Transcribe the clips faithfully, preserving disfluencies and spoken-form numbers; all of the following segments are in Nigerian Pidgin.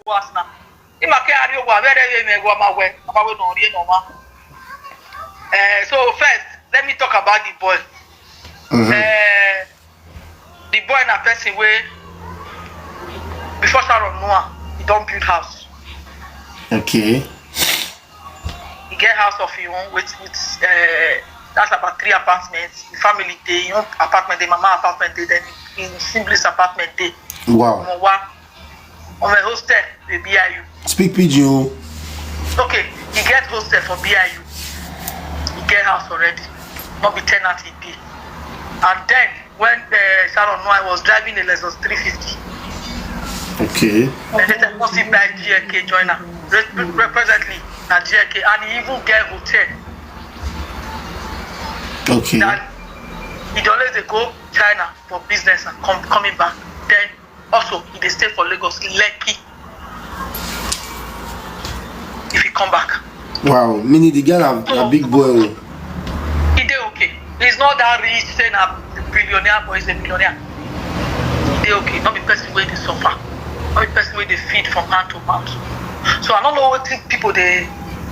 Go ask now. Ima ke ari owa where dey me go ma we. Ama we no ri no ma. Eh, so first, let me talk about the boy. Eh, the boy na person wey before Sharon know am, he don build house. Okay. He get house of him own with with uh, that's about three apartments. The family dey, him own apartment dey, mama apartment dey, then him siblings apartment dey. Wow. Omo wa, omo hostel dey B I U. Speak pidgin o. Okay, he get hostel for B I U. He get house already. No be tenant he be. And then when uh, Sharon know I was driving a Lexus three fifty. Okay. And then I must buy G L K joiner. Re- re- Presently, na G L K, and he even get hotel. Okay. That he dey always dey go China for business and come coming back. Then also he dey stay for Lagos, Lekki. If he come back, Wow. Meaning the girl a, a big boy. Oh. He dey okay. He's not that rich, say na billionaire, but he's a millionaire. He dey okay. Not be person wey dey suffer. Not be person wey dey feed from hand to mouth. So I don't know what people dey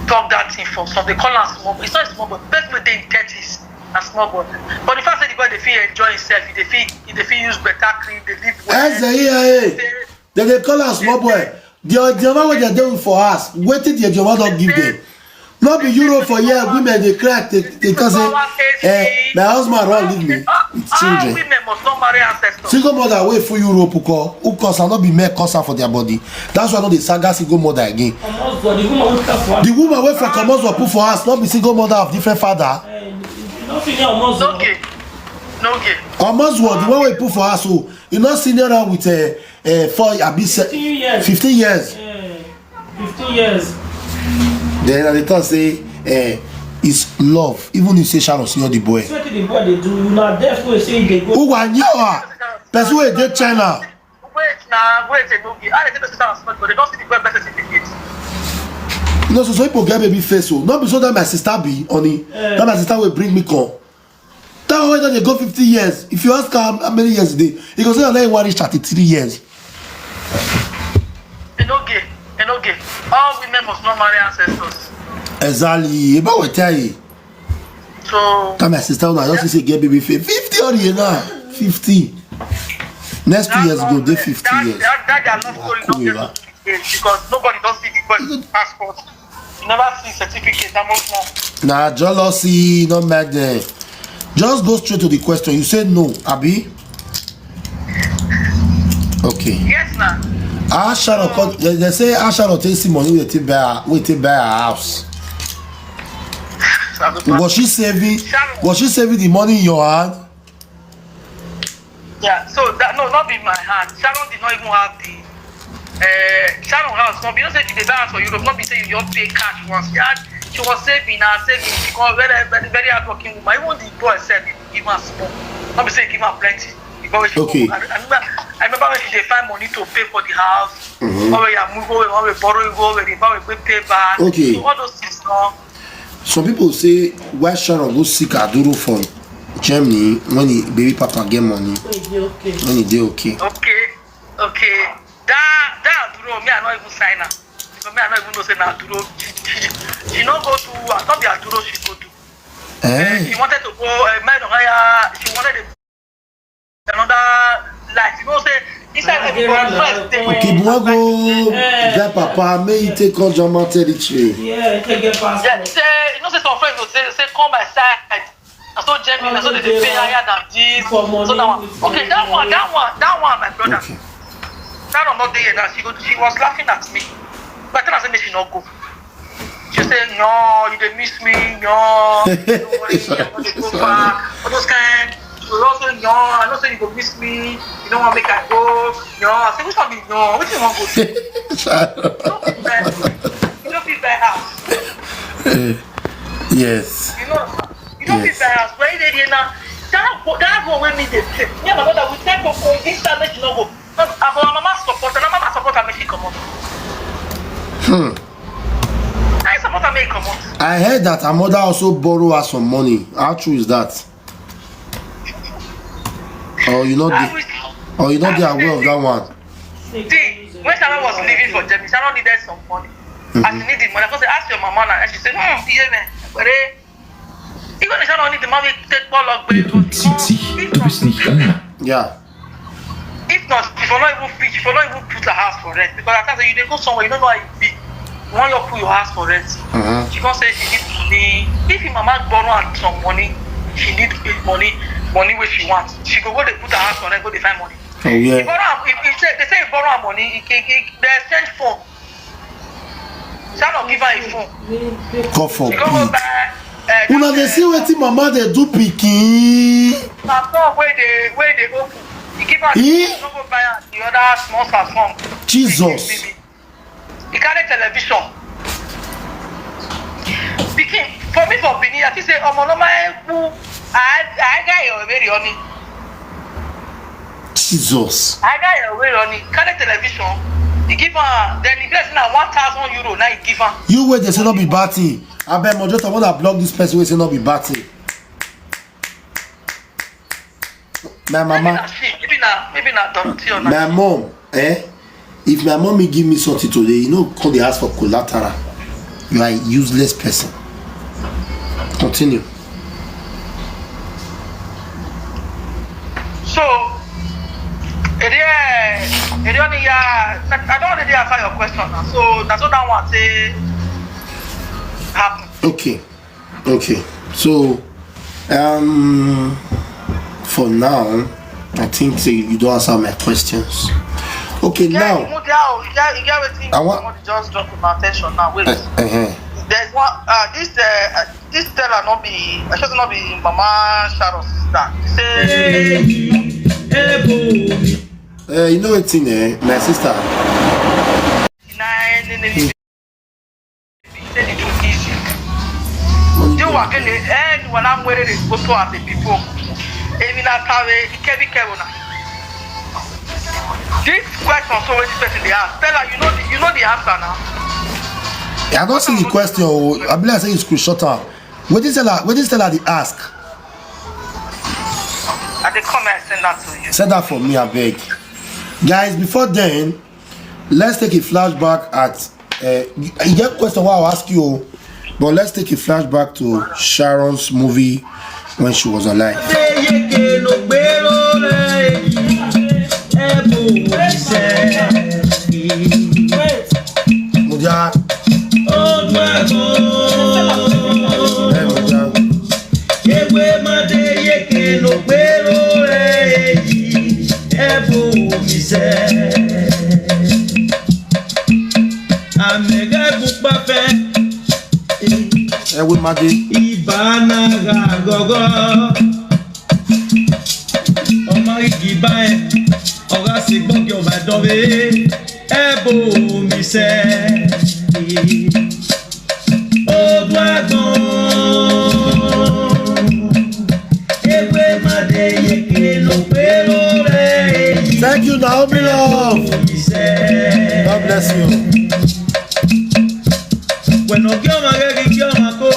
talk that thing for. Some dey call am small. It's not small, but person wey dey in thirties na small boy. But the fact say the boy dey fit enjoy himself, he dey fit he dey fit use better cream, dey live well. Eze iya eh. Dem dey call am small boy. The Odioma wey dem dey with for house, wetin the Odioma don give them? No be Europe for here, women dey cry, dey dey talk say, eh, my husband run leave me with All children. Women must not marry ancestors. Single mother wey full Europe ko, who cause am, no be men cause am for their body. That's why no dey saga single mother again. Omozo, the woman wey come for The woman wey for comot for put for house, no be single mother of different father. No fit near Omozo. N'oge, n'oge. Omozuo, the one wey put for house, so you no senior am with uh, uh, four abi se- Fifteen years. fifteen years. Eh, fifteen years. Then I dey talk say uh, it's love, even if say Sharon senior the boy. Wetin the boy dey do? You na deaf wey say he dey go. Who wa nyo ah? Person wey dey China. Wait na wait a n'oge. I dey tell person that small, but they don't see the boy birth certificate. No, so some people get baby face o. No be so that my sister be, honey. That my sister wey bring me come. That one wey don dey go fifty years. If you ask her how many years e dey, he go say na him wan reach thirty-three years. N'oge, n'oge. All women must not marry ancestors. Exactly. About what time? So That my sister, una just say get baby face. Fifty or you now? Fifty. Next two years go dey fifty that, years. That, that their love story don't get Akurewa. Because nobody don't see the boy passport. You never see certificate that much more. Na jealousy, no make them. Just go straight to the question. You say no, abi? Okay. Yes, na. Ah, Sharon, come, they, they say ah, Sharon take see money wey take buy her, wey take buy her house. Was she saving? Was she saving the money in your hand? Yeah, so that no, not be my hand. Sharon did not even have the uh, Sharon house. No, you know say she dey buy house for Europe. Not be say you just pay cash once. She had, she was saving and saving. She come very, very, very hardworking woman. Even the boy said he give her small. Not be say he give her plenty. The boy wey she Okay. Come, I, I remember, I remember when she dey find money to pay for the house. Mm-hmm. When we are move, we borrow, we go, we buy, we pay back. Okay. So all those things, no. Some people say why Sharon go seek Aduro for Germany when the baby papa get money, Wey dey okay. when he dey okay. Okay, okay. That that Aduro, me I no even sign am. Because me I no even know say na Aduro. She, she, she no go to, I no be Aduro she go to. Eh, Eh? she wanted to go, uh, marry hire. She wanted a, another life. You know say inside Ah, everybody Aduro first dey. na- Okay, but we go Eh. get papa, may he take on German territory. Yeah, take get Yeah, passport. say you know say some friends go say say come my side. I so Germany, I so they dey pay higher than this. For money. So that one, okay, that one, that one, that one, my brother. Okay. That one not there now. She go, she was laughing at me. But then I said, make she not go. She said, no, you dey miss me, no. Don't worry, I want to go back. All those kind. She was also, no, I know say you go miss me. You don't want make I go. No, I said, which one be no? Which one want go do? Sharon. You don't fit buy house. You don't fit buy house. Yes. You know, you don't Yes. fit buy house. Where they dey now? That go- that one wey me dey pay. Me and my brother we take go for this time make you no go. But our mama support, and mama support am make she comot. Hmm. I support am make she comot. I heard that her mother also borrow her some money. How true is that? Or you not I dey, wish or you not dey aware of that one? See, When Sharon was leaving for Germany, Sharon needed some money. And she need the money. I go say, "Ask your mama now." And she said, "Hmm, yeah, man. But eh, even if Sharon need the money, take Paul up, but if not, Ja. If not, she for not even fit, she for not even put her house for rent. Because I can't say you dey go somewhere, you don't know how you be. You want your put your house for rent." She come say she need money. If your mama borrow her some money, she need money, money where she wants. She go go dey put her house for rent, go dey find money. Oh, yeah. Borrow am, if, if say, they say borrow her money, he, he, he, they exchange phone. Shall not give her a phone. God She go go forbid. Buy. Uh, Una dey see wetin mama dey do pikin. Na phone where they where they open. He give her. Eh? She go go buy her the other small small phone. Jesus. He carry television. Pikin, for me for Benin, I think say omo no my who I I got your very on it. Jesus. I got your very on it. Carry television. He give her then he bless now one thousand euro. Now he give her. You wey dey say no be bad thing. Abeg, moderator, wanna block this person wey say no be bad thing. My Maybe mama, na she, maybe na maybe na Dorothy or na. my mom, eh? If my mommy give me something today, you know, come dey ask for collateral. You are a useless person. Continue. So, ede ede oni ya, I don't already answer your question now. So that's what I want to happen. Okay, okay. So, um, for now, I think say you don't answer my questions. Okay, Yeah, now, you move there, oh, you get you get wetin I wa- somebody just drop to my attention now. Wait, uh, uh, there's one. Uh, this uh, uh, this teller not be. I should not be Mama Sharon's sister. Say uh, you know what thing, eh, my sister. Nine in the say the truth is you. You are gonna end when I'm waiting this photo as a people. Even after we kebi kebona. This question so when this person they ask, tell her you know the you know the answer now. I don't see the question. Oh, I believe I say you screenshot her. What is tell her? What is tell her the ask? I dey come and send that to you. Send that for me, I beg. Guys, before then, let's take a flashback at. Uh, you get question what I'll ask you, oh, but let's take a flashback to Sharon's movie when she was alive. Mudia. Eh, Mudia. Egbe made yeke no gbero re eyi ebo mi se. Amega gukpa fe. Ewe made. Ibana ga gogo. Ọmọ igi báyẹn, ọ̀gá sì gbọ́dọ̀ ọba dọ́wé, ẹ bò mí sẹ́. Odò àgbọn, ewé màdé yèké ló pé lóore. Thank you, Naomi Love. Mí sẹ́. God bless you. Bueno, kí ọmọ rẹ̀ kí kí ọmọ kó.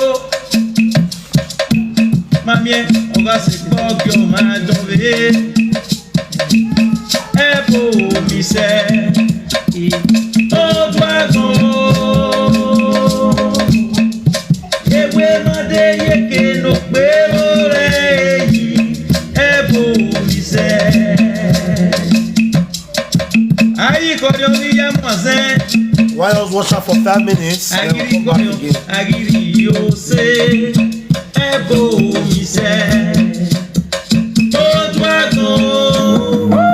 Mamie, ọ̀gá sì gbọ́ kí o máa dán wé. Ẹ bò mí sẹ́, ọdún àgàn. Ewé mọ́dé yékè ló pé lóore yìí. Ẹ bò mí sẹ́. Ayé kọ́ni orí yá mọ̀ sẹ́. Why else watch out for five minutes? Then we Agiri come back kọ́ni again. agiri yóò ṣe. Ẹ bò mí sẹ́. Ọdún àgàn.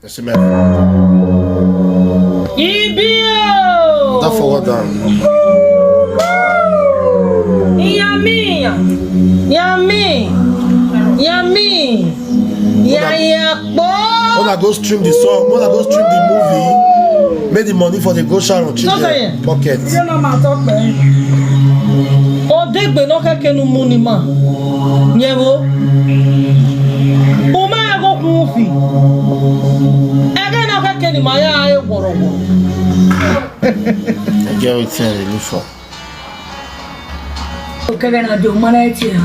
Yes, man. Ibi o. Don't forward down. Yami. Yami. Yami. Yaya po. Wanna go stream the song, wanna go stream the movie. Make the money for the go Sharon children Sọ́sẹ̀ yẹn. Pocket. Ṣé ló máa tọ́ pẹ́? Degbe no keke nu muni ma. Nyewo. Uma ego kufi. Ege no keke ni ma ya e worowo. I get wetin I dey look for. Okege na do mana eti ya.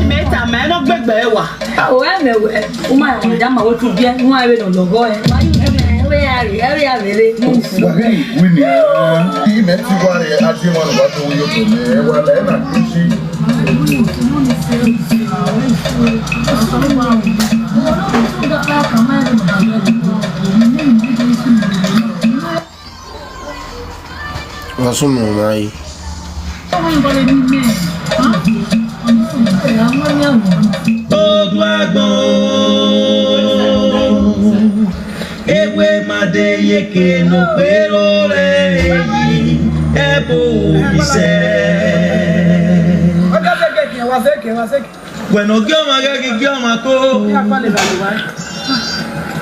Meta ma no gbegbe wa. O ya me we. Uma ya da ma wo tu bia. Nwa we no logo e. Ma yu me we ya re, we ya re. Wahini wini. Ime ti ware ati wan wa to yo to me. Wala na kishi. Wasu mama yi. Odu agbọn o, ewe made yeke no pero re eyi ebo ise. Bueno, gioma gagi gioma ko.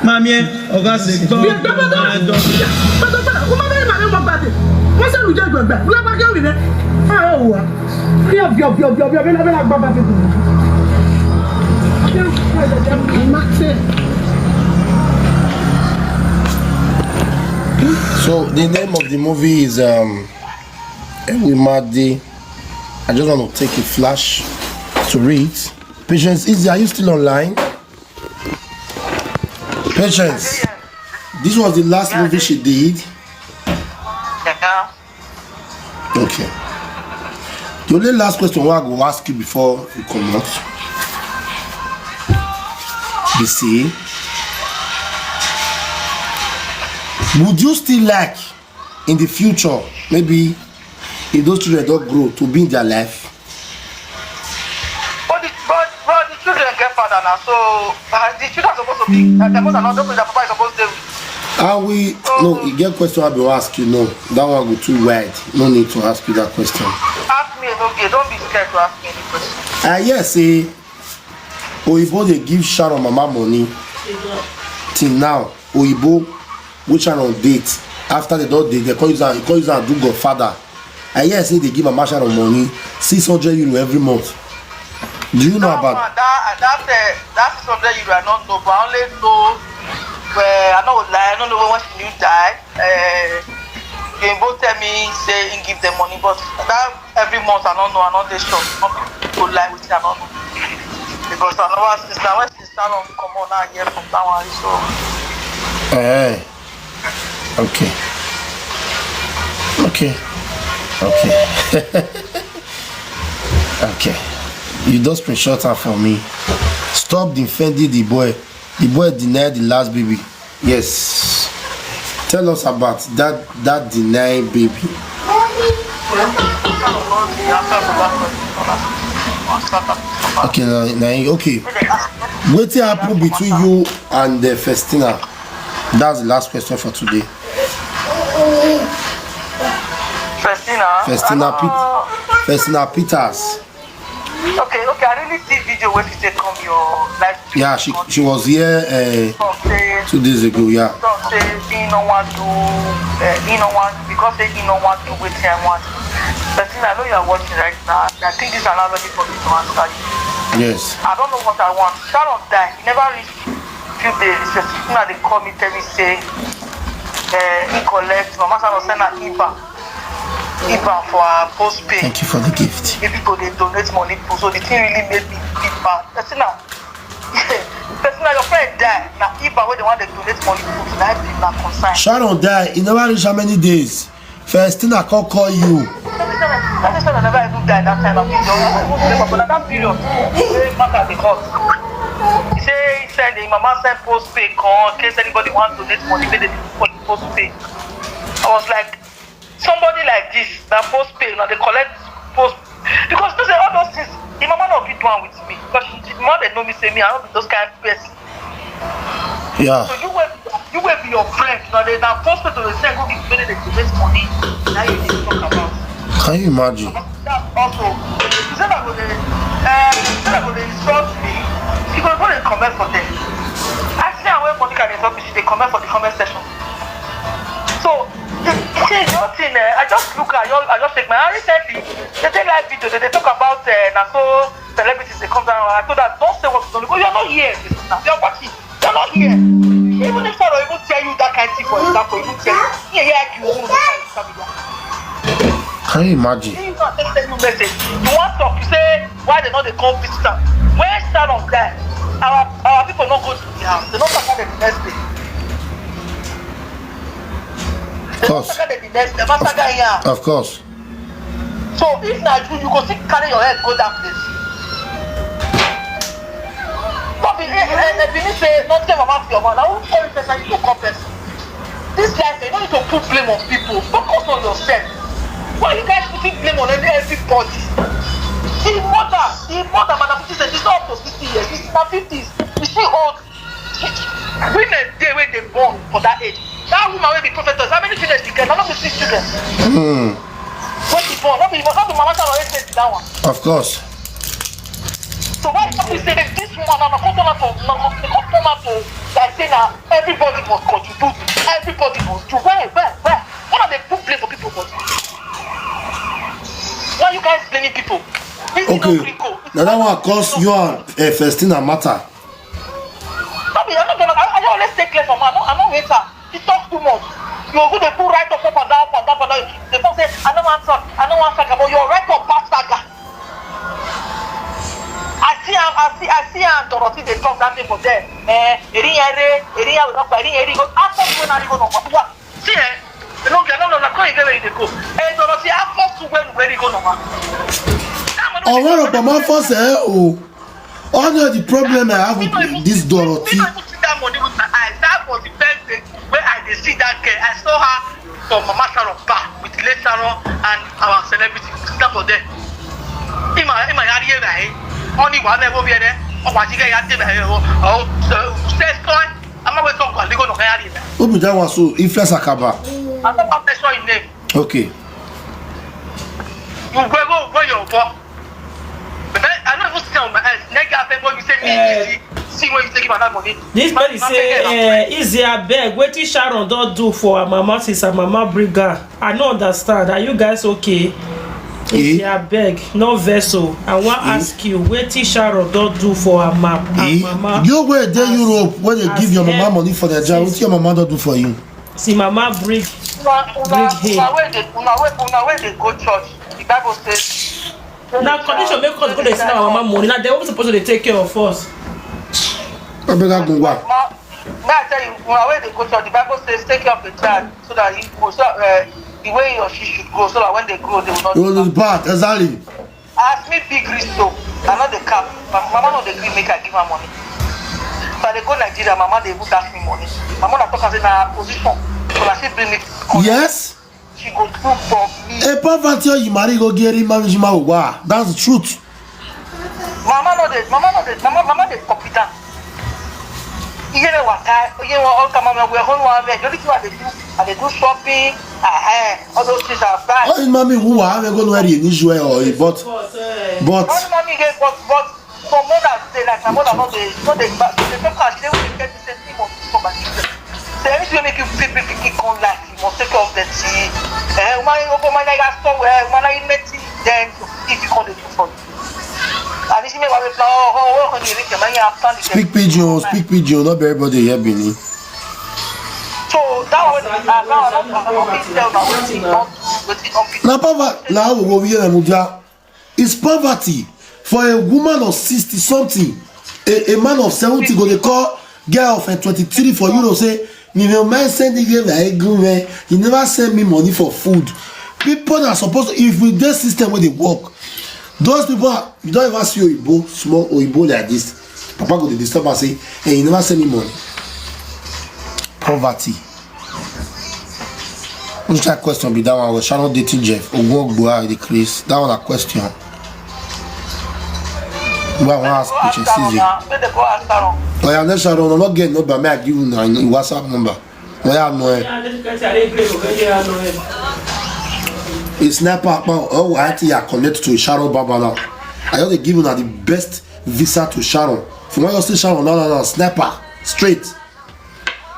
Mamie, oga se to. So the name of the movie is um, Ewe Made. I just want to take a flash to read. Patience Easy, are you still online? Patience, this was the last movie she did. Yeah. Okay. The only last question I go ask you before you come out. You see, would you still like in the future, maybe if those children don't grow, to be in their life? But the, but, but the children get father now, so uh, the children are supposed to be. Uh, their mother not, their papa is supposed to. And we no, you get question I will ask you. No, that one go too wide. No need to ask you that question. Ask me, no, don't be scared to ask me any question. I hear say Oyibo dey give Sharon mama money till now. Oyibo which Sharon date after they don date, they come use am, come use am do godfather. I hear say they give mama Sharon money, six hundred euro every month. Do you know That about? One, that that uh, that six hundred euro I don't know, but I only know. Well, I know lie. I don't know when she new die. Uh, they both tell me say he give them money, but that every month I don't know. I don't dey sure. Some people go lie with I don't know because I never since now when since I don't come on now here from that one so. Eh. Okay. Okay. Okay. Okay. You don screenshot am for me. Stop defending the boy. The boy deny the last baby. Yes. Tell us about that that deny baby. Okay, na, na, okay. Wetin happen between you and the Festina? That's the last question for today. Festina. Festina Pit. Festina Peters. Okay, okay. I really see video where she take come your life. Yeah, she she was here uh, Talk say, two days ago. Yeah. talk say he no want to, uh, he no want because say he no want to wait I want. Festina, I know you are watching right now. I think this is another for me to answer you. Yes. I don't know what I want. Sharon die. He never reach few days. Festina they call me tell me say, uh, he collect. Mama Sharon send her Iba. Iba for her postpaid. Thank you for the gift. If people they donate money put, so the thing really made me feel bad. Festina, Festina, your friend die. Now Iba where they want to donate money put, now be na concern. Sharon die. He never reach how many days. Festina come call you. That is why I never even die that time. I mean, your but at that period, say matter the hot. He say he send him mama send postpaid call in case anybody want to donate money, make they do for the postpaid. I was like, somebody like this, that postpaid, now they collect post because you know say all those things, the mama not be doing with me because she, the mama they know me say me, I don't be those kind of person. Yeah. So you will you will be your friend. Now they now post it to the same go give me the this money. Now you need to talk about. Can you imagine? That also, you say that go dey, uh, you say that go dey insult me. You go go dey comment for them. I see how when Monica dey insult me, she dey comment for the comment section. So the see the whole thing, eh, I just look at you, I just shake my hand recently. They tell That video, they, they talk about uh, na so celebrities they come down. I told her, don't say what you don't know. You're not here, my sister. You're watching. You're not here. Even if Sarah even tell you that kind of thing, for example, even tell you, yeah, yeah, you won't know that kind of stuff. Can you imagine? You not take send you message. You want talk, you say, why they not they come visit am? Where Sarah die? Our our people not go to the house. They not talk about the next day. They not Course. Talk about the next day. Master guy here. Of course. So if na you, you go still carry your head go that place. No be eh eh eh Benin say no tell mama for your mouth. Na who call you person? You go call person. This life, you no need to put blame on people. Focus on yourself. Why you guys putting blame on every, everybody? The mother, the mother, madam, she said she's not up to sixty years. She's in her fifties. Is she old? Women dey wey dey born for that age. That woman wey be prophetess, how many children she get? Na no be six children. Wey she born, no be no be mama Sarah wey send that one. Of course. So why you be say this woman now, na come turn am to, na come turn am to like say na everybody must contribute, everybody must do. Why, why, why? Why not they put blame for people body? Why you guys blaming people? This is Okay. Not Rico. Now that one cause you and uh, Festina matter. No be, I'm not gonna. I, I always stay clear from her. I don't, I don't hate her. She talks too much. You go dey put right up, up and down, up and down, up and down. They talk say I don't want talk. I don't want talk about your right up past saga. I see am. I see. I see am. Dorothy dey talk that thing for there. Eh, eri yere, eri yere, eri yere. After you when I go no what? See eh. You know, get no no. Come again where you dey go. Eh, Dorothy, after you when where you go no what? Ọ̀rọ̀ ọ̀rọ̀ pọ̀ máa ń fọ́sẹ̀ ẹ́ o. One of the problem I have with this Dorothy. I see that money with my eyes. That was the first day where I dey see that girl. I saw her for Mama Sharon bar with Late Sharon and our celebrity. Sit down for there. Ima ima yari ye bai. Oni wa le wo bi ere. O wa ji ga ya de bai o. O se se so. Ama we so ko le go no ga yari bai. Obi that one so influence akaba. I don't have to show your name. Okay. You go go go your work. But I, I don't even see on my eyes. Nigga, I beg you say me Eh. see see when you take my money. This person say, eh, Izzy abeg, wetin Sharon don do for her mama since her mama bring her? I no understand. Are you guys okay? Izzy abeg, no vex o. I wan ask you, wetin Sharon don do for her ma her mama? You wey dey Europe wey dey give your mama money for their job, wetin your mama don do for you? See mama bring Una una Big head. Una wey dey una wey una wey dey go church. The Bible says. Na condition make us go dey see our mama money. Na dem wey suppose to dey take care of us. Abeg I go wa. Ma, may I tell you, una wey dey go church, the Bible says take care of the child so that he go so uh, the way he or she should grow, so that when they grow they will not. You will lose part exactly. As me big reach so, I no dey cap. My mama no dey gree make I give her money. If I dey go Nigeria, mama dey even dash me money. My mother talk am say na her position, so na she bring me. Come. Yes. She go do for me. A poverty you marry go get marriage ma wa. That's the truth. Mama no dey, mama no dey, mama mama dey copy down. Iye le waka, iye wa all come and we hold one leg. The only thing I dey do, I dey do shopping. Ah, eh, all those things are fine. All in mommy who are we going to wear in Israel or but but All mommy get but but for mothers dey like my mother no dey no dey back dey talk am say we get the same thing for for my children. Say anything wey make you big big pikin come life you must take care of them till eh woman you go man like store well woman like make thing then if you come dey do for you. And if you make one reply oh oh oh oh you reach your money after the Speak pidgin o, speak pidgin o, not everybody hear Benin. So that one wey dey ah that one no be fit tell na wetin don do wetin don fit. Na poverty na how we go wear them uja. It's poverty for a woman of sixty something, a, a man of seventy go dey call girl of uh, twenty-three for Europe say, "Mi no mind send you na egun me, you never send me money for food." People are supposed to, if we dey system wey dey work, those people are, you don't ever see oyibo, small oyibo like this. Papa go dey disturb am say, "Hey, you never send me money." Poverty. Which type question be that one? Was Sharon dating Jeff? Ogun Ogboa, the Chris. That one a question. Well, I want to ask Princess Caesar. Make dem go ask Sharon. Oh yeah, let Sharon. I'm not getting number. May I give you na WhatsApp number? Oh yeah, no. Eh. A sniper, oh, I think I connect to Sharon Baba now. I only give you na the best visa to Sharon. From when you see Sharon, no, no, no, sniper, straight.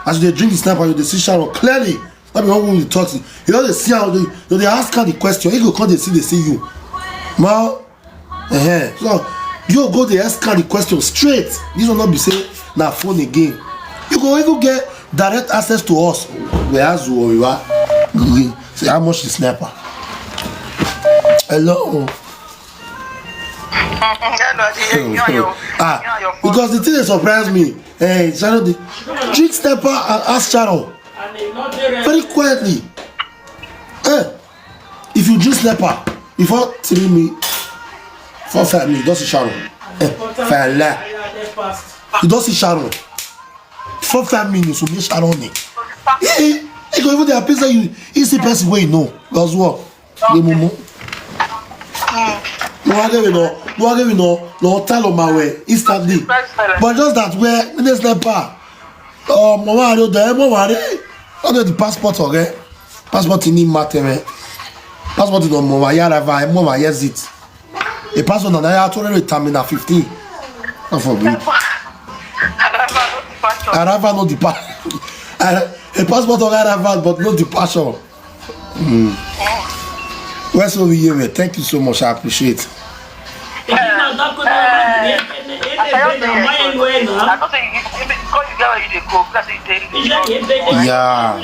As you dey drink the sniper, you dey see Sharon clearly. That be one woman you talk to. You know they see how they, they ask her the question. He go come, they see, they see you. Well, uh-huh. So you go dey ask her the question straight. This one not be say na phone again. You go even get direct access to us. We ask you, we wa- we say how much is nepa. Hello. Hello, I dey hear you on your, Ah, you on your phone. Because the thing dey surprise me. Hey, Sharon, the drink stepper and ask Sharon very quietly. Eh, if you drink stepper before three minutes, four five minutes, you don see Sharon. Eh, fala. You don see Sharon. Four five minutes, you meet Sharon. Eh, eh, you go even dey happy say you, you see person wey you know. That's what. Dey mumu. No wan get no, no wan get no, no tell on my way instantly. But just that way, this nepa. Oh, mo wa ro de, mo wa re. What the passport, okay? Passport ni matter, man. Passport no mo wa ya ra va, mo wa yes it. A passport na ya to re terminal fifteen. Not for me. Arrival no depart. A passport of arrival, but no departure. Mm. Well, so we hear it. Thank you so much. I appreciate. I don't think you, you, because you get where you dey go, because you dey. Yeah.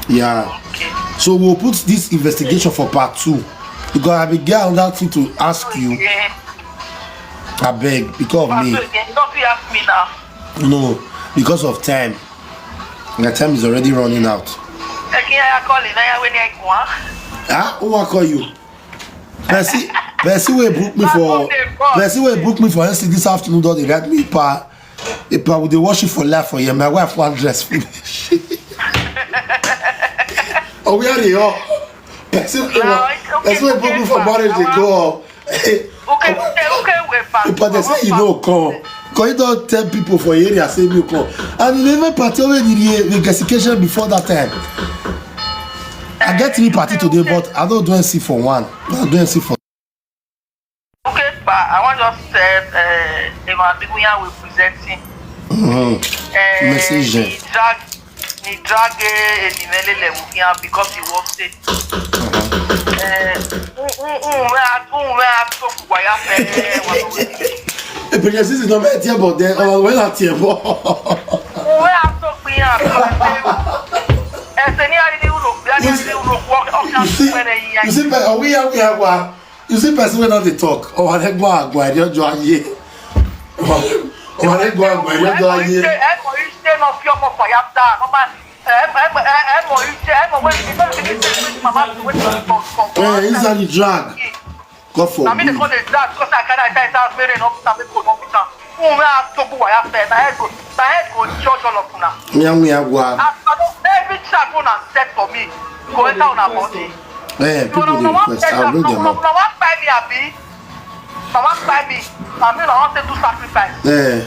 Yeah. So we'll put this investigation for part two. Because I be get another thing to ask you. Yeah. I beg, because of But me. so again, you don't fit ask me now. No, because of time. My time is already running out. Again, I call it. Now when I go, huh? Ah, who I call you? Person, person will book me for. Person will book me for N C this afternoon. Don't they write me pa? If I would they worship for life for you, my wife one dress finish. Oh, we are here. Person, No, it's okay, person will book me for okay, marriage. They fine. Go. Okay, okay, okay, wait, fast. But they say you know come. Cause you don't tell people for area say you come. And you never party over the investigation before that time. I get three party today, but I don't do N C for one. I don't do N C for. Okay, but I want just say, uh, the man people here will present him. Mhm. Uh, Message. He drag, he drag a, a level here because he wants it. Uh, mm, mm, mm, where I, mm, where I talk, why I say, The pregnancy is not my tear, but then oh, when I tear, but where I talk, we are. Ẹsẹ̀ ní àrídìí wúlò, bí a ní àrídìí wúlò, wọ́n ọ̀kẹ́ you see, àtúntò ẹ̀rẹ̀ yìí. You see, pe- oh, we are, we are, we are. You see, person wey no dey talk. Oh, I go, I go, I just draw here. Oh, I go, I go, I just draw here. Ẹ mọ̀ yìí ṣe náà fi ọkọ̀ fàyà ta, wọ́n máa ẹ mọ̀ ẹ mọ̀ ẹ mọ̀ yìí ṣe ẹ mọ̀ wẹ́n ti náà ti ní ṣe wẹ́n ti màmá ti wẹ́n ti kọ̀ kọ̀. Eh, inside the drag. God Na me dey forbid. call the drag because I carry I carry that many no put am make no put am. Who wey I talk who I have fair? Na head go, na head go judge all of una. Nya, nya, wa. As I don every trap una set for me go enter una body. Eh, people dey request. I will bring them up. Una wan kpai me abi? Una wan kpai me? Na me una wan take do sacrifice. Eh,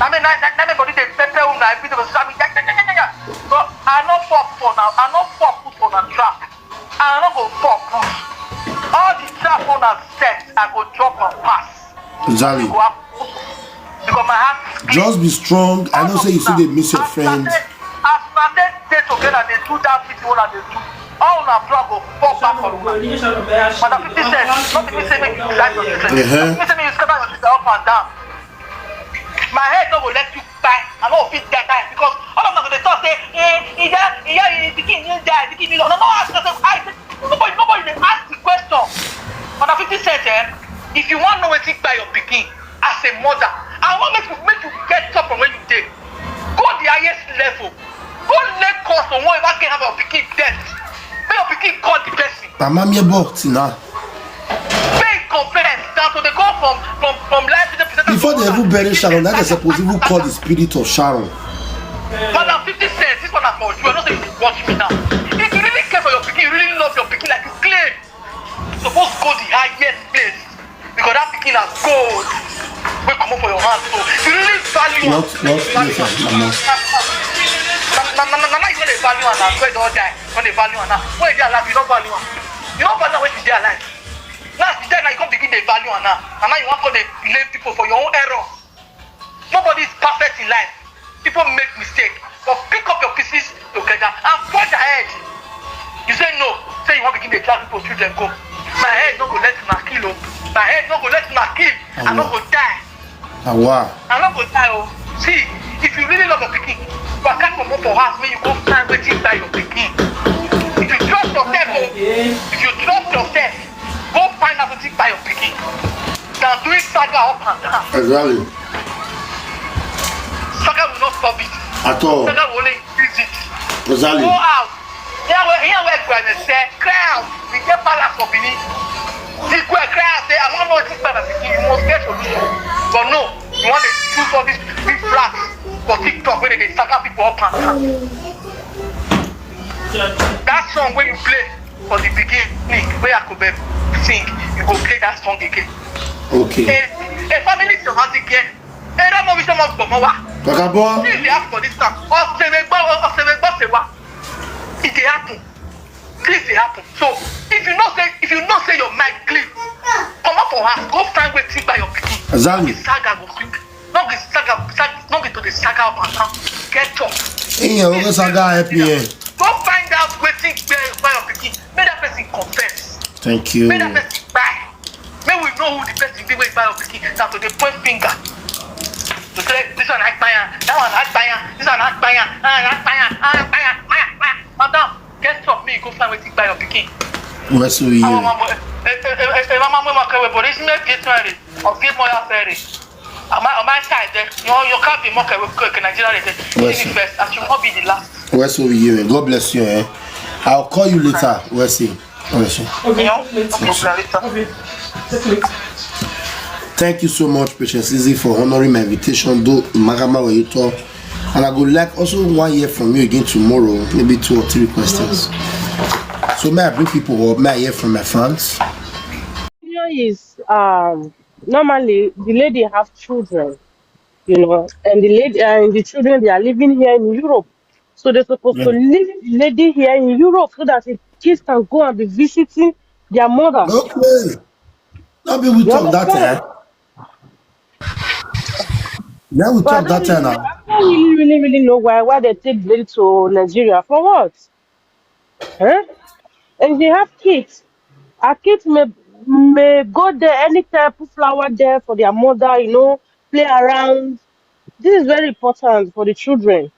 Na me na na na me body dey pepper una every day for social media. So I no fall for una. I no fall put una trap. I no go fall put. All the trap una set, I go drop and pass. Zali, Go up. Because my heart is clean. Just be strong. I know say you still dey miss your As friend. una dey, as una dey dey together, dey do that thing una dey do. All una plan go fall back on una. Madam fifty cent, not even say make you decide your children. Uh-huh. Not even say make you scatter your children up and down. My head no go let you kpai. I no go fit die die because all of una go dey talk say, eh, e die, e die, e pikin e die, pikin e no. No, no, ask yourself, I say, nobody, nobody dey ask the question. Madam fifty cent, eh, if you wan know wetin kpai your pikin as a mother, I wan make you, make you get up from where you dey. Go the highest level. Go Lagos for one ever can have your pikin death. Make your pikin call the person. Mama mi ebo tina. Make you compare and start to dey go from, from, from live to the presenter. Before they even bury Sharon, that they suppose even call the spirit of Sharon. Madam fifty cents, this one na for you. I know say you dey watch me now. If you really care for your pikin, you really love your pikin like you claim, you suppose go the highest place because that pikin na gold wey comot for your hand. So if you really value am, Not, not, yes, sir, mama. na, na, na, na, na, you no dey value am now. When you don die, you no dey value am now. When you dey alive, you no value am. You no value am when you dey alive. Now you die, now you come begin dey value am now. And now you wan come dey blame people for your own error. Nobody is perfect in life. People make mistake, but pick up your pieces together and forge ahead. You say no, say you wan begin dey drag people children go. My head no go let una kill o. My head no go let una kill. I no go die. Awa. I no go die o. See, if you really love your pikin, waka comot for house make you go find wetin buy your pikin. If you trust yourself o, if you trust yourself, go find out wetin buy your pikin. Than doing saga up and down. Exactly. Saga will not stop it. At all. Saga will only increase it. Exactly. Go out. Here where here where Granny say, cry out. We get palace for Benin. He go and cry out say, I wan know wetin buy my pikin. You must get solution. But no, you wan dey choose all these big blacks for TikTok wey dey dey saga people up and down. That song wey you play for the beginning, wey Akube sing, you go play that song again. Okay. A, a family traumatic girl. Ẹ dá mọ̀ bí sọ́mọ gbọ̀mọ́ wa. Kàkàbọ̀. Please dey happen for this town. Ọ̀sẹ̀rẹ̀ gbọ́ ọ̀sẹ̀rẹ̀ gbọ́ ṣe wa. It dey happen. Please dey happen. So if you know say if you know say your mind clean, comot for house go find wetin buy your pikin. Exactly. Saga go quick. No be saga saga no be to dey saga up and down. Get up. Ìyẹn owó saga help yẹn. Go find out wetin buy buy your pikin. Make that person confess. Thank you. Make that person buy. Make we know who the person be wey buy your pikin. Na to dey point finger. To say this one I buy am, that one I buy am, this one I buy am, I buy am, I buy am, I buy am. Madam, get up, make you go find wetin buy your pikin. Wẹ́sù yìí. Àwọn ọmọ ẹ ẹ ẹ ẹ ẹ máa mú ọmọ kẹwé bọ̀ ní sinmi ẹgbẹ́ tún ẹ rè ọ̀gbẹ́ mọ́ ya fẹ́ rè. Àmọ́ ọmọ ẹ ṣáà ẹ jẹ́ yan yan káàbì mọ́ kẹwé kẹwé Nàìjíríà rè jẹ́. Wẹ́sù. This first, as you come be the last. Wẹ́sù yìí. God bless you. Eh? I'll call you later. Wẹ́sù. Wẹ́sù. You know? Okay, later. Thank you so much, Patience Easy, for honoring my invitation. Though Magama where you talk, and I would like also one hear from you again tomorrow, maybe two or three questions. So may I bring people up? May I hear from my fans? Opinion is um normally the lady have children, you know, and the lady and the children they are living here in Europe. So they're supposed to leave the lady here in Europe so that the kids can go and be visiting their mother. Okay. Now be we talk that eh? Now we But I talk don't that eh really, now. I don't really, really, really know why why they take the lady to Nigeria for what? Huh? And they have kids. Our kids may may go there anytime, put flower there for their mother, you know, play around. This is very important for the children.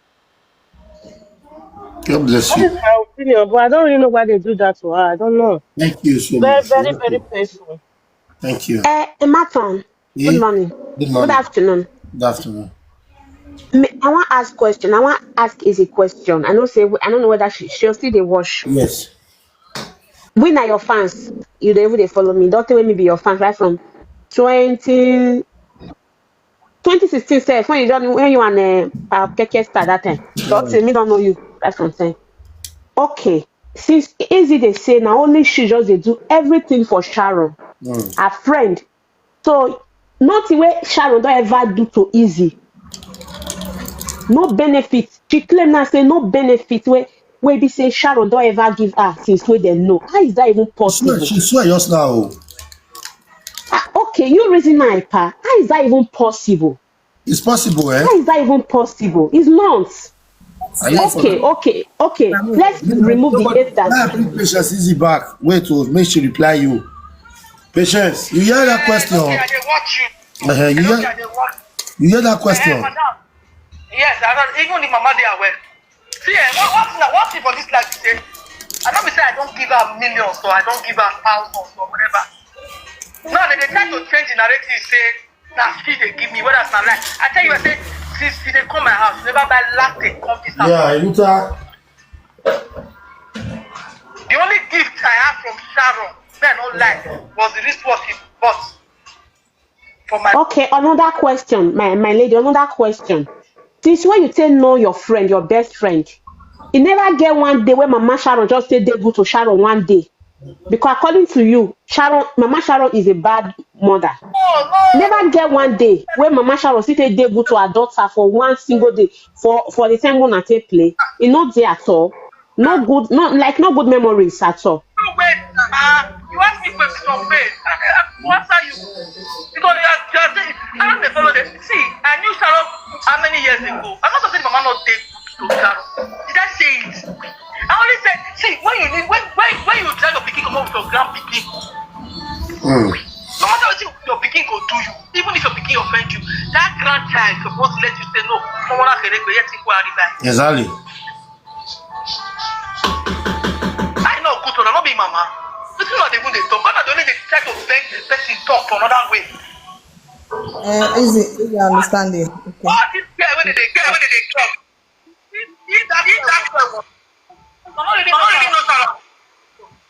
God bless That you. Is my opinion, but I don't really know why they do that to her. I don't know. Thank you so Very, much. very, Thank very you. painful. Thank you. Eh, Ematan, Yeah. Good morning. Good Good morning. Afternoon. Good afternoon. Me, I want ask question. I want ask easy question. I know say I don't know whether she she still dey watch. Yes. We na your fans. You dey even dey follow me. Don't tell me be your fans right from twenty, twenty sixteen sef when you don when you and uh, Pap Keke start that time. Don't tell me don't know you right from time. Okay. Since Easy dey say na only she just dey do everything for Sharon, her friend. So nothing wey Sharon don ever do to Easy. No benefit. She claim now say no benefit wey wey be say Sharon don ever give her since wey dem know. How is that even She swear, possible? she swear just now. Oh. Ah, okay, you reason na pa. How is that even possible? It's possible, eh? How is that even possible? It's not. Are you Okay, okay, okay. Let's remove the hate Now that. Bring Patience Easy back. Wait, oh, make she reply you. Patience, you hear that question? Okay, I dey watch you. Uh-huh, you, Okay, hear, I dey watch. You hear that Eh, question? Madam. Yes, I don't, even the mama dey aware. See, eh, what what what thing for this life be say? I don't be say I don't give her millions or I don't give her thousands or whatever. No, they dey try to change the narrative say na she dey give me whether it's na lie. I tell you, I say since she dey come my house, she never buy latte come this house. Yeah, Ruta. The only gift I have from Sharon, may I not lie, was the wristwatch she bought for my Okay, another question, my my lady, another question. Since when you take know your friend, your best friend, e never get one day wey Mama Sharon just say dey good to Sharon one day. Because according to you, Sharon, Mama Sharon is a bad mother. Oh no! Never get one day wey Mama Sharon still take dey good to her daughter for one single day for for the time una take play. E no dey at all. No good, no like no good memories at all. No wait, uh, you ask me question, wait. I, I go answer you. Because you are, you are saying, I don't dey follow them. See, I knew Sharon how many years ago. I'm not saying Mama not dey good to Sharon. Did I say it? I only said, see, when you need, when when when you try to pick up with your grand pikin, Even if your pikin offend you, that grandchild suppose let you say no. Ọmọ náà kéré pé yẹ ti kú àríbá. Exactly. I know good one, not be mama. This is not even the talk. Not only they try to beg the person talk for another way. Uh, easy, easy understanding. Okay. All this girl when they get when they talk. If that if that girl was, I don't really know.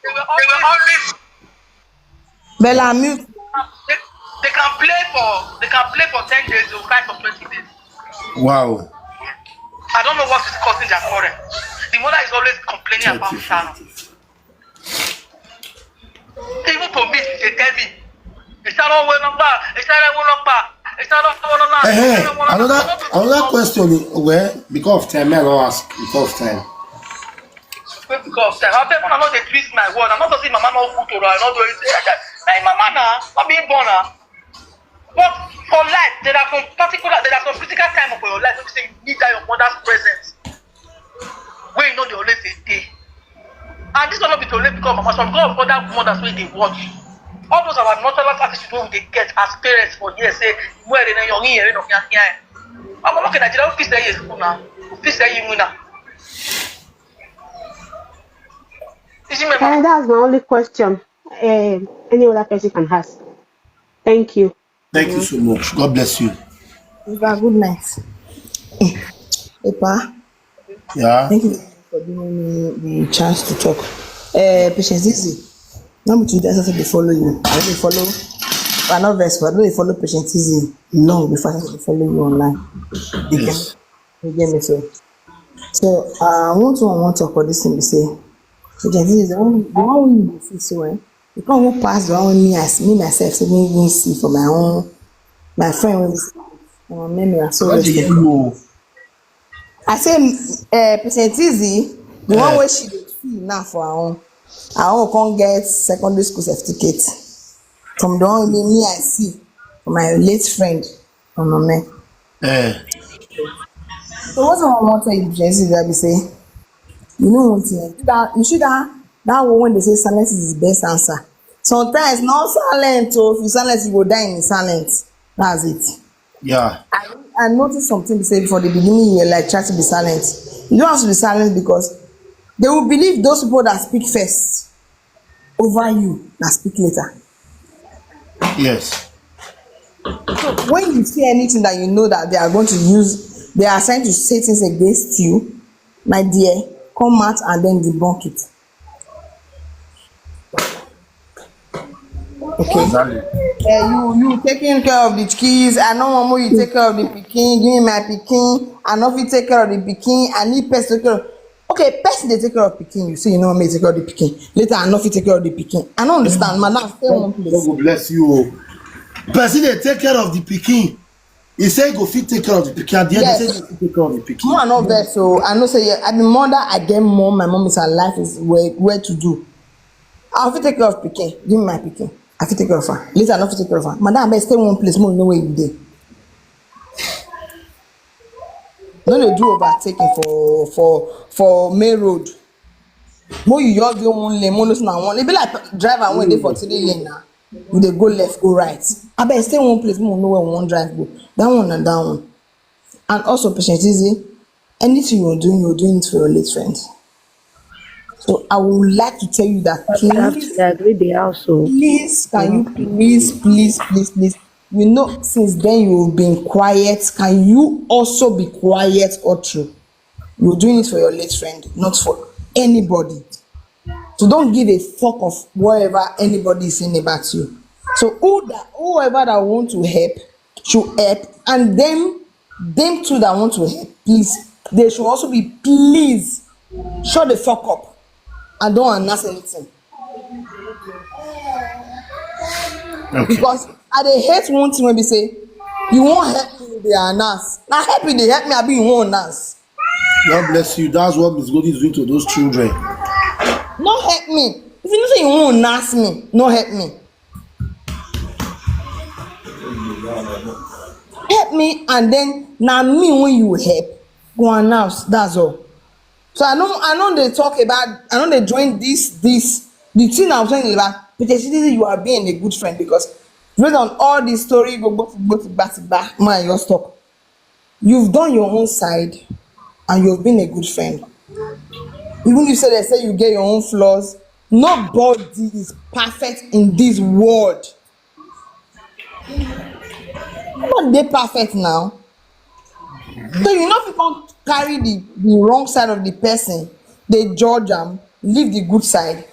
They were always Bella, mute. They, they can play for they can play for ten days, they will cry for twenty days. Wow. I don't know what is causing their quarrel. The mother is always complaining about Sharon. Even to me, they tell me, Sharon will not buy, Sharon will not buy, Sharon will not buy. Hey, hey, another another question. Well, because of time, I don't ask because of time. Because of time. I tell you, I know they twist my word. I'm not saying mama no good or I not do it. My mama now, I'm being born now. But for life, there are some particular, there are some critical time for your life. When you say you need that your mother's presence. When you know they always say day. And this one not be to let because mama, some God for that mothers when they watch. All those our nonchalant attitude when they get as parents for years say where they know your ear, no can hear. I'm not looking at you. Don't feel say yes, school now. Feel say you now. And that's my only question. Um, any other person can ask. Thank you. Thank you so much. God bless you. Good night. Epa, Yeah. Thank you for giving me the chance to talk. Uh, Patience Easy. Not be today I started to follow you. I dey follow. I not vex, but I dey follow Patience Easy long before I started to follow you online. You Yes. get, you get me so. So uh, I want to I want to talk about this thing. We say Patience Easy. The one the one we dey see so eh. The one who pass the one me as me myself. So me me see for my own my friend when we see. My memory. So What do you know? I say uh, Patience Easy, the one wey she dey see now for her own. Her own come get secondary school certificate from the one wey me I see for my late friend Onome. Eh. So what I want to tell you, Patience Easy, that be say, you know one thing, that you see that that one when they say silence is the best answer. Sometimes not silent, so if you silence, you go die in silence. That's it. Yeah. I, I noticed something they say before the beginning you were like try to be silent. You don't have to be silent because they will believe those people that speak first over you that speak later. Yes. So when you see anything that you know that they are going to use, they are trying to say things against you, my dear, come out and then debunk it. Okay. Exactly. Uh, you you taking care of the kids. I no want more you take care of the pikin. Give me my pikin. I no fit take care of the pikin. I need person to take care of. Okay, person they take care of pikin. You say you know me take care of the pikin. Later I no fit take care of the pikin. I don't understand. Madam, stay one place. God will bless you. Person they take care of the pikin. He say go fit take care of the pikin. At the end, Yes. He say go fit take care of the pikin. No, I no vex. So I know say yeah, I be mother. I get mom. My mom is alive. Is where where to do. I fit take care of pikin. Give me my pikin. I fit take care of her. Later, I no fit take care of her. Madam, I stay one place. More know where you dey. No dey do overtaking for for for main road. More you just dey one lane. More know say na one. E be like driver when dey for three lane now. You dey go left, go right. I bet stay one place. More know where we wan drive go. That one and that one. And also, Patience Easy, anything you're doing, you're doing it for your late friend. So I would like to tell you that I have please, to agree the house. So please, can you please, please, please, please, you know, since then you've been quiet. Can you also be quiet or true? You're doing it for your late friend, not for anybody. So don't give a fuck of whatever anybody is saying about you. So who that whoever that want to help should help, and them them too that want to help, please, they should also be please shut the fuck up and don't announce anything. Okay. Because I dey hate one thing when we say you won't help me, they announce. Now help me, they help me. I be you won't announce. God bless you. That's what Miss Goldie is doing to those children. No help me. If you know say you won't announce me, no help me. Help me, and then now me when you help, go announce. That's all. So I know I know they talk about I know they join this this the thing I'm talking about. But they say you are being a good friend because Based on all the story, go go go to back to back. Man, you stop. You've done your own side, and you've been a good friend. Even if say they say you get your own flaws, nobody is perfect in this world. Not they perfect now. So you know if you can't carry the, the wrong side of the person, they judge them, leave the good side.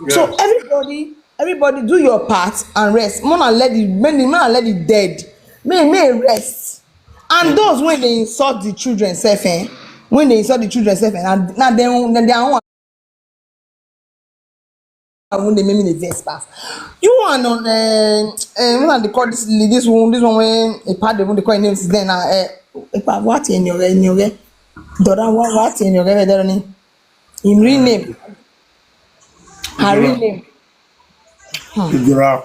So everybody, everybody do your part and rest. Mona let the, many man let the dead. May may rest. And those when they insult the children self, eh? When they insult the children self, eh? And now they own, then they own when they make me the vex pass. You are on, uh, uh, when they call this this one, this one when a part of the call names is then uh, uh, what in your in your Dora, what what in your name? In real name. Her real name. Dora.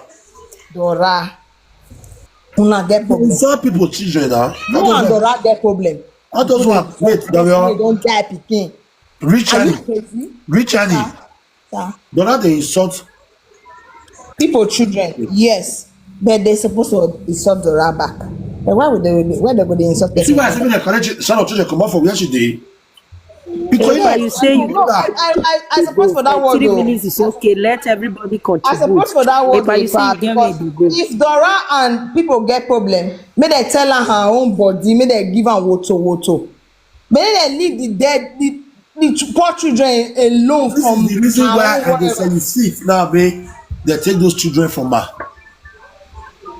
Dora. Una get problem. Insult people children now. You and Dora get problem. All those one. Wait, They Dora. Don't die pikin. Rich Are you Annie. Crazy? Rich Annie. Sir. Dora they insult. People children, yes. But they supposed to insult Dora back. But why would they why they go to insult You see why I them? say when they collect shout out children come out for where she dey. Because Why you say you No, I, I, I, I suppose for that word three though. Minutes is okay. Let everybody I contribute. suppose for that word Why though, you say Pa, you get because where they go? If Dora and people get problem, may they tell her her own body, may they give her woto woto. May they leave the dead, the, the ch- poor children alone This from is the reason her why own I dey whatever. Solicit now, babe. They take those children from her.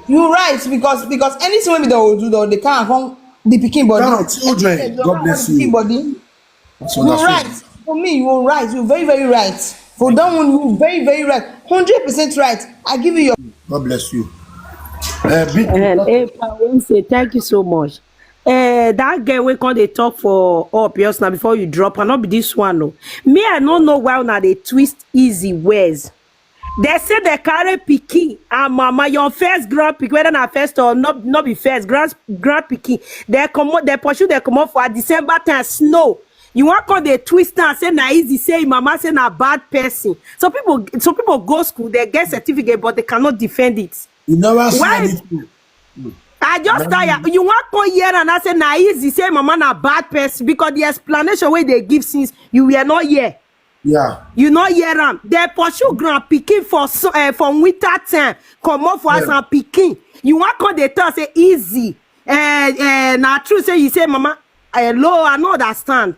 You right, because because anything wey be the old do, they can't come the pikin body. Now children, Anything God they bless do, pikin you. Body. So You that's right. For me, you right. You very very right. For that one, you very very right. Hundred percent right. I give you your God bless you. Uh, big And hey, Pa, we say thank you so much. Uh, that girl we come dey talk for up just now before you drop, and not be this one. No, me I don't know why una dey twist Easy words. They say they carry pikin and mama, your first grand pikin, whether na first or not, not be first grand grand pikin. They come out, they pursue, they come out for December time snow. You want come dey twist and say na Easy, say mama say na bad person. So people, so people go school, they get certificate, but they cannot defend it. You never see Why? Anything. I just tire. You want come here and I say na Easy say mama na bad person because the explanation wey they give since you were not here. Yeah. You no hear am. They pursue grand pikin for so, uh, for winter time. Come up for us Yeah. And pikin. You want come dey talk say Easy. Uh, uh, na true say you say mama. Hello, I no understand.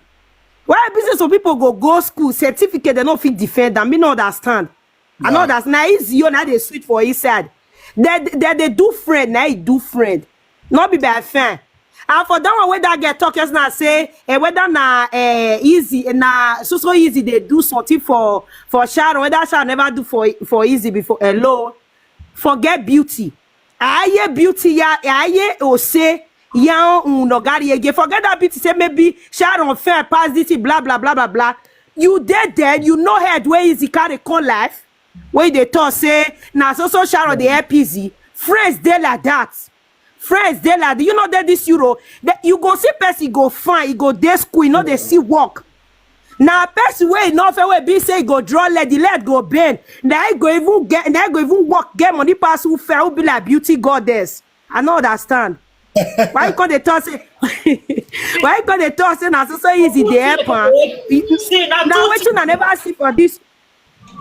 Why business of people go go school certificate they no fit defend am. Me no understand. I no Yeah. Understand. Na Easy you na dey sweet for inside. They they they do friend na e do friend. Not be by fan. And for that one wey that girl talk just now say eh, whether na eh, Easy na so so Easy they do something for for Sharon, whether Sharon never do for for Easy before. Hello, forget beauty. Aye beauty ya aye ose ya unogari again. Forget that beauty say maybe Sharon fair pass this thing, blah blah blah blah blah. You dey there, you know head where Easy carry come life. Wey dey talk say na so so Sharon dey help Easy. Friends dey like that. Friends dey like, do you know that this Euro? That you go see person go fine, e go dey school, e no dey see work. Na person wey e no fair wey be say e go draw leg, the leg go bend. Na e go even get, na e go even work, get money pass who fair, who be like beauty goddess. I no understand. Why you come dey talk say? Why you come dey talk say na so so Easy dey help am? See, na Na two wetin I never see for this.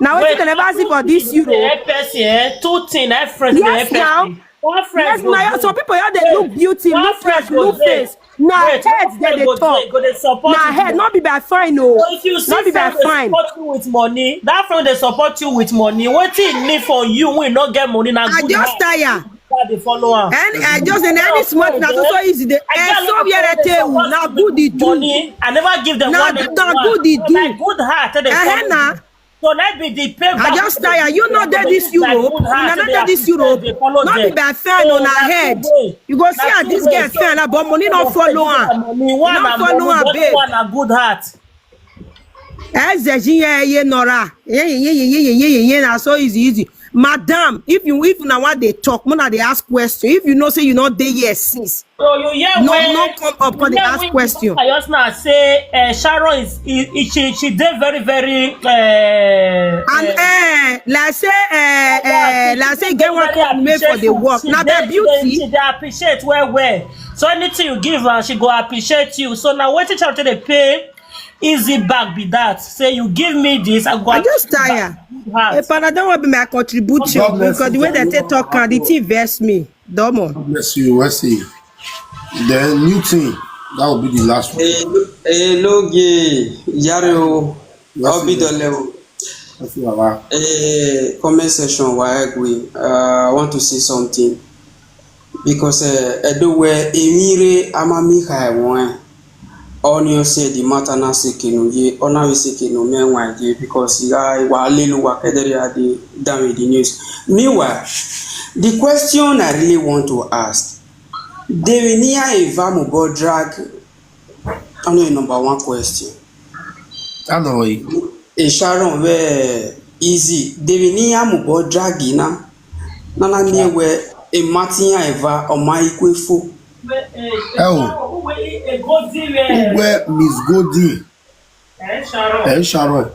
Na wetin I never see for this Euro. Help person, eh? Two things, eh? Friends dey Yes, help now. Person. One friend Yes, go my dey. So people here dey Wait, look beauty, one look friend fresh, go look dey. Face. Na Wait, head one they friend dey go talk. dey, go dey support Na you. Head, not be by fine o. So if you see Not be by friend go fine. Support you with money, that friend dey support you with money. Wetin e need for you when you no get money? Na I good just heart. Tire. God dey follow am. And I just in any small thing, na so so Easy dey. I Eh, get a so lot of where I friends dey tell you, support na me good dey with do. Money. I never give them Na one na naira. Good dey do. Na good heart take dey Eh, follow na. Me. So let be the pay I back. Just tire. You know that this Europe, una know that this Europe, not be by fair on her head. You go see how this girl fair, na but money not follow her. Money one Not follow her, babe. One na good heart. Eze ji ye ye nora. Ye ye ye ye ye ye ye ye na so easy easy. Madam, if you, if una wan dey talk, una dey ask question. If you know say you no dey here since, So you hear no, when no come up, come dey you hear ask when question. Ayosna say uh, Sharon is, is, is she she dey very very uh, And uh, eh, like say eh, eh, like say e get one very compliment for the appreciative. work. She Na dey the she dey she beauty. dey appreciate well well. So anything you give her, she go appreciate you. So now wetin Sharon take dey pay Easy back be that. Say you give me this, I go I just appreciate tire. that. Good heart. If I don't want be my contribution God bless because the you, way they Jare. take talk and the thing vex me. Domo. God bless you, Wesley. Then new thing, that will be the last one. Hello, hello, gay. Yaro, Wesley, Obidoleo. Wesley, Baba. Eh, comment section, Waegwe. Uh, I want to say something because uh, Edo where Emire Amami Haiwan. Only say the matter na sekenu ye, ona we sekenu me wan ye because ya wa lelu wa kedere ya the down with the news. Meanwhile, the question I really want to ask, Devenia Eva Mubo drag. I know number one question. I know it. E Sharon where easy. Devenia Mubo drag na. Nana ni where e Martin Eva or my Kwefo. Oh, where Miss Goldie? Eh, Sharon.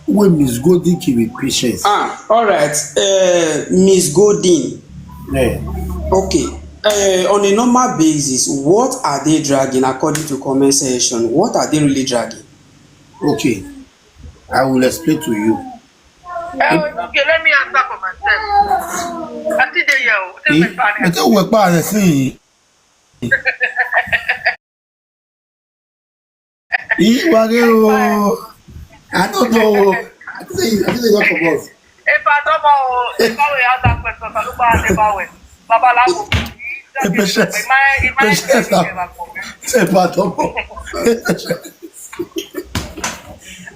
Where Miss Goldie give me patience? Ah, all right. Uh, Miss Goldie. Eh, Okay. Uh, on a normal basis, what are they dragging according to comment section? What are they really dragging? Okay, I will explain to you. Eh, okay, let me answer for myself. I still dey here. Oh. Tell Eh, my parents. Ete uwe pa ane si. Iwage o. I don't know. I think I think they got for us. If I don't know, if I will ask that question, I look at the power. Babalawo. Hey, Patience. Am I, am I Patience now. Say pardon.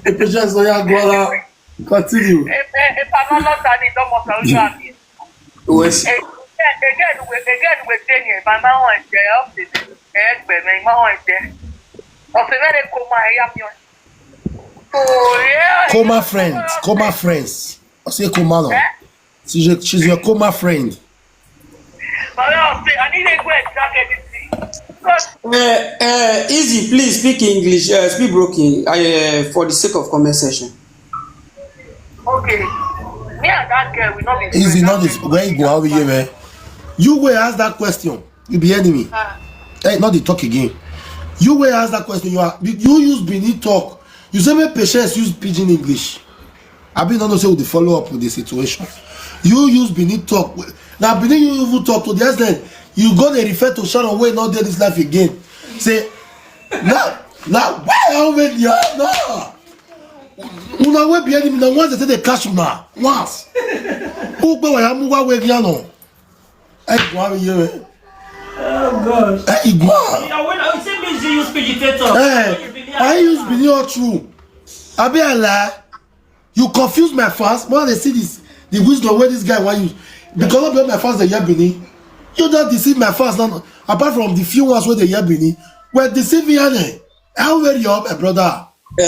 Hey, Patience, so yeah, go on. Continue. If, if, if I don't know that, it don't must have done it. Wes- Eh, again, we, again, we dey here. My mama went there. Up to the egg, my mama went there. Of the very coma, I am young. So, yeah. Coma friends, coma friends. I say coma no. Eh? She's your, she's your coma friend. But I say, I need to go and drag anything. Because Uh, uh, easy, please speak English. Uh, speak broken uh, for the sake of comment section. Okay. Me and that girl, we not be Easy, friends. Not this. Where you go? How are you, man? You go ask that question. You be enemy. Ah. Hey, not the talk again. You go ask that question. You are you, you use Benin talk. You say make Patience use pidgin English. I be not know say we dey follow up with the situation. You use Benin talk. Now Benin you even talk to the extent you go dey refer to Sharon wey not dey this life again. Say now now why how many years no. Una wey be enemy na once they say they catch una once. Who go why am why we no. Hey, why we here? Oh God. Hey, Igwa. Yeah, when I say me, you use pidgin talk. Hey, I use Benin all true. I be a lie. You confuse my fans. When they see this, the wisdom where this guy want you. Because of my fans, they hear Benin. You don't deceive my fans now. Apart from the few ones where they hear Benin, we're deceiving Anne. How were you, my brother? Uh,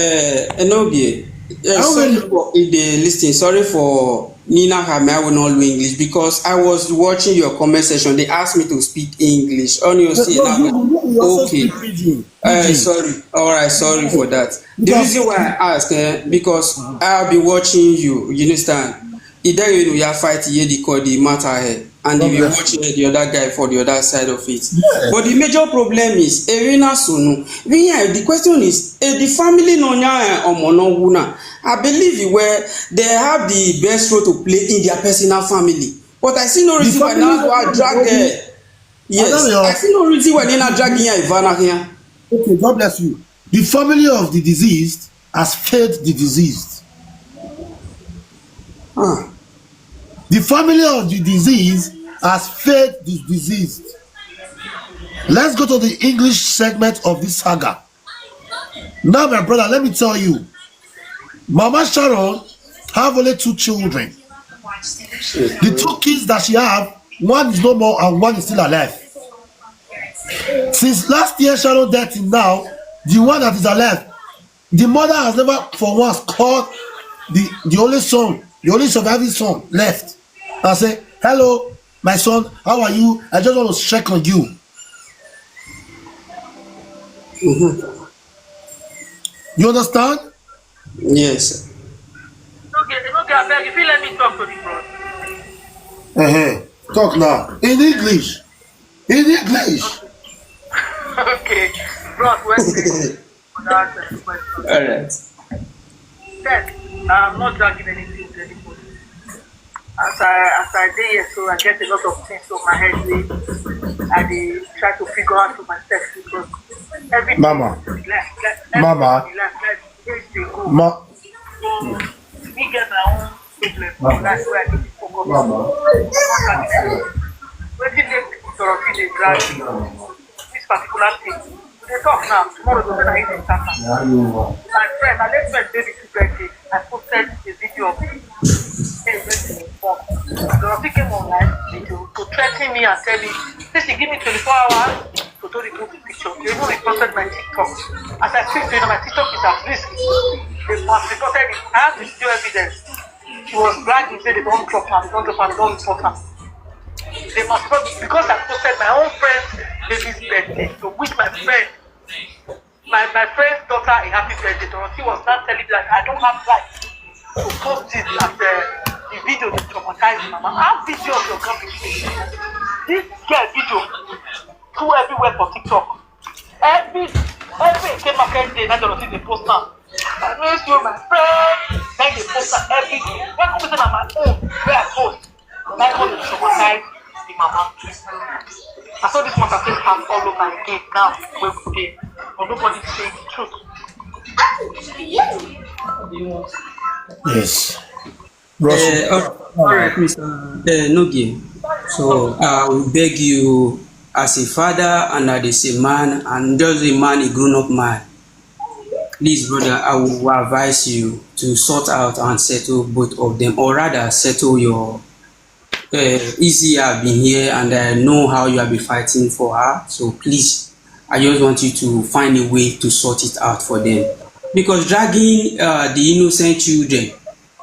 Enogie, uh, How sorry will- for the listening. Sorry for Nina Hame. I will not do English because I was watching your comment section. They asked me to speak English. On your say No, now. you, you also Okay. speak pidgin. Uh, Pidgin. Sorry. All right. Sorry for that. The Because- reason why I ask, eh, because I've been watching you. You understand? It don't you know you are fighting here the call the matter here, and you Yeah. watching the other guy for the other side of it. Yeah. But the major problem is Erina Sunu. Yeah, the question is, eh, the family no nya eh, omo no wuna. I believe where they have the best role to play in their personal family. But I see no The reason why family now I no drag wuna. eh, Yes, Adamio. I see no reason why they not dragging here Ivana here. Okay, God bless you. The family of the deceased has failed the deceased. Ah. The family of the deceased has failed the deceased. Let's go to the English segment of this saga. Now, my brother, let me tell you, Mama Sharon have only two children. The two kids that she have, one is no more and one is still alive. Since last year Sharon died till now, the one that is alive, the mother has never for once called the, the only son, the only surviving son left. I say, "Hello, my son, how are you? I just want to check on you." You understand? Yes. Okay, okay, I beg, if you let me talk to the bros. Uh-huh. Talk now. In English. In English. Okay, bros, well, for that uh, question. All right. Yes, I'm not dragging anything with anybody. As I as I dey here, so I get a lot of things on my head. Wey I dey try to figure out for myself because everything Mama. Like, like, Mama. Like, like, days dey go. Ma- So, me get my own problem for life where I need to focus on. Wetin make Dorothy dey drag me? This particular thing. We dey talk now. Tomorrow, go say na him dey start am. My friend, my late friend, baby two birthday. I posted a video of him. Say he went to his phone. Dorothy came online video to threaten me and tell me, say she give me twenty-four hours to do remove the picture. They even reported my TikTok. As I speak to you, my TikTok is at risk. They must reported it. I have the video evidence. She was bragging, say they don't drop her, they don't drop her, they don't report her. They must not, because I posted my own friend's baby's birthday to wish my friend, my, my friend's daughter a happy birthday. Dorothy was not telling me that I don't have right to post this as uh, the video to traumatize my mama. I have video of your company. This girl video flew everywhere for TikTok. Every every Eke market day, na Dorothy dey post am. I miss you, my friend. Then dey post am every day. Why come say na my own wey I post? Na come dey traumatize the mama. I saw this matter take am all over again now wey we dey, but nobody say the truth. Yes. Russell. Uh, all right, Mister Uh, Nogi. So I will beg you, as a father and as a man, and just a man, a grown-up man. Please, brother, I will advise you to sort out and settle both of them, or rather, settle your. Uh, Easy have been here, and I know how you have been fighting for her. So please, I just want you to find a way to sort it out for them, because dragging uh, the innocent children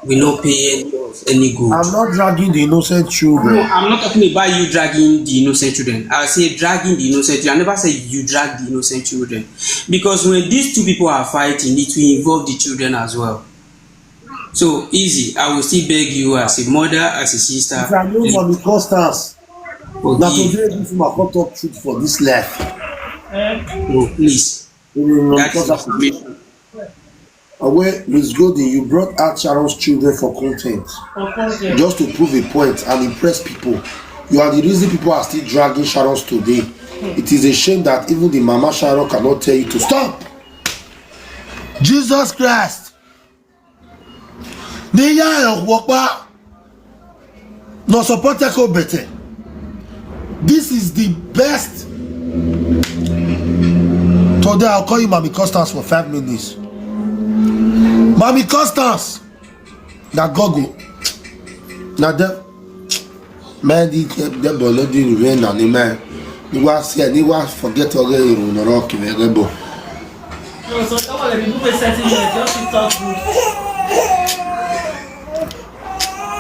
will not pay any, any good. I'm not dragging the innocent No, children. I'm not talking about you dragging the innocent children. I say dragging the innocent children. I never say you drag the innocent children. Because when these two people are fighting, it will involve the children as well. So Easy, I will still beg you as a mother, as a sister, If I know Mommy Constance, na forgive. Today this woman come talk truth for this life. No, please. Mommy That is Constance. Information. Away, Miss Golden, you brought out Sharon's children for content, just to prove a point and impress people. You are the reason people are still dragging Sharon's today. It is a shame that even the Mama Sharon cannot tell you to stop. Jesus Christ! Niya Okwopa no support Eko Bete. This is the best. Today I'll call you Mommy Constance for five minutes. Mommy Constance, na Google, na dem, man, the dem bolo di remain na ni man. Ni wa se ni wa forget oge irun no rock me gebo. No, so that one, they remove a certain year, just to talk good.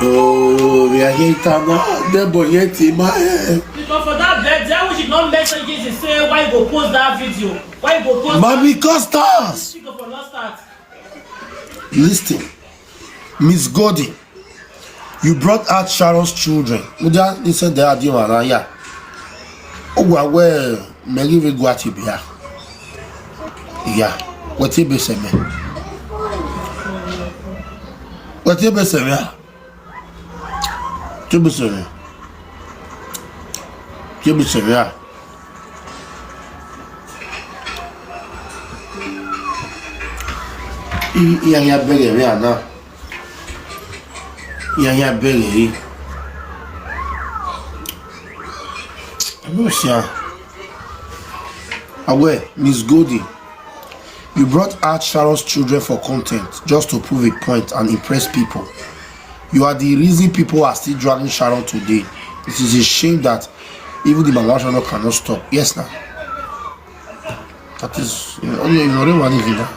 Oh, we are here now. Dem boy yet in my head. Because for that bed, I wish you not mention Jesus. Say, why you go post that video? Why you go post Mommy Constance. Speak up for not start. Listen, Miss Golden, you brought out Sharon's children. Muda listen the idea around ya. Oh, well, Mary will go at you. Yeah, what you be say me? What you be say me? Tibisere. Tibisere a. Iya ya bere mi ana. Iya ya bere yi. Abusia. Awe, Miss Goldie. You brought out Sharon's children for content just to prove a point and impress people. You are the reason people are still dragging Sharon today. It is a shame that even the Mama Sharon cannot stop. Yes, now. That is, you know, you know, you know,